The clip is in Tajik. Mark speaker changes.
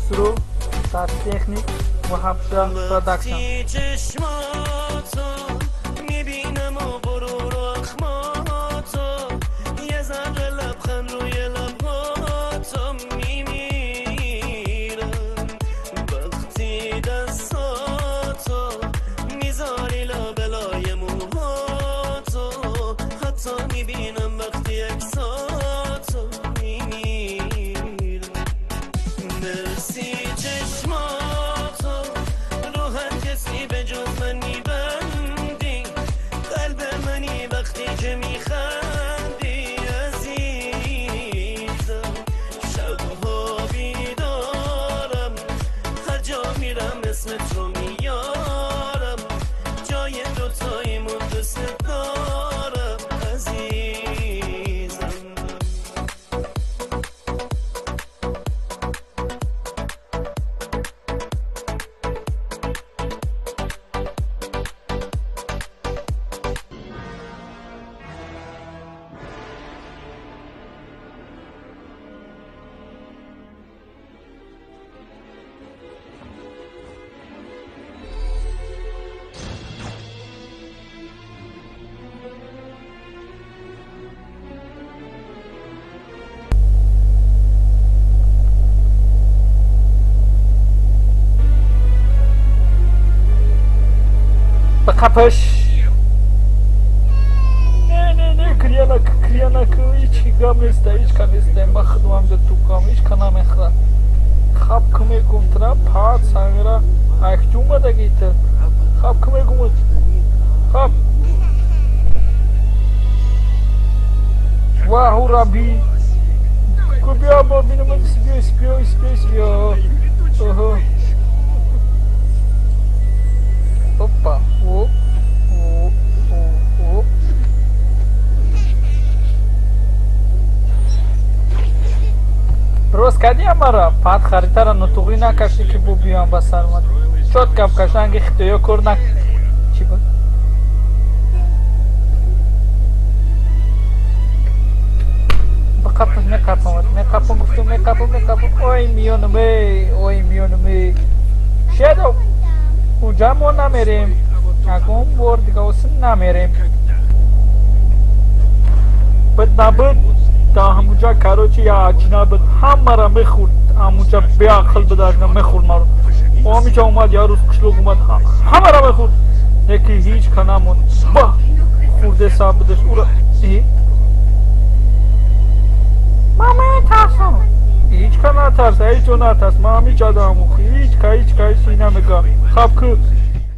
Speaker 1: Through Sar Technic Wahab Shah Production. Капаш. Не, не, не, гиря наку, ҳеч гап неста, ҳеч ка неста. Ба худам ҳамҷа тукам, ҳеч ка намехӯра. Хаб ку мегум тра, пат сангра, айхҷу омадаги ту. Хаб ку мегум. Хаб. Ваҳу раби. Ку биё бо бинам, биё, биё, биё, биё. Оҳо. Опа, оп, оп, оп, оп. Рост кардӣ амара, пад харитара нутуғӣ накашӣ ки бу биём ба сармат. Чот гап кашанги хитоё кор на. Чӣ буд? Бақапам, меқапам, меқапам, гуфтум, меқапам, меқапам. Ой миёнам, эй, ой миёнам, эй. Шедо. Уҷа мо намерем. Ягон бор дига осин намерем. Бад набуд, да ҳамуҷа короче я ачина буд, ҳамара мехӯрд, ҳамуҷа беақл буд, мехӯрд маро. Ҳамиҷа омад, як рӯз қишлоқ омад, ҳамара мехӯрд. Яки ҳеҷ ка намонд. Ба хӯрдеса будаш ура. Ман метарсам. Ҳеҷ ка натарс, ҳеҷ ҷо натарс. Ман ҳамиҷа даам, ҳеҷ ка, ҳеҷ ка ҳеҷ намега. Хаб ку.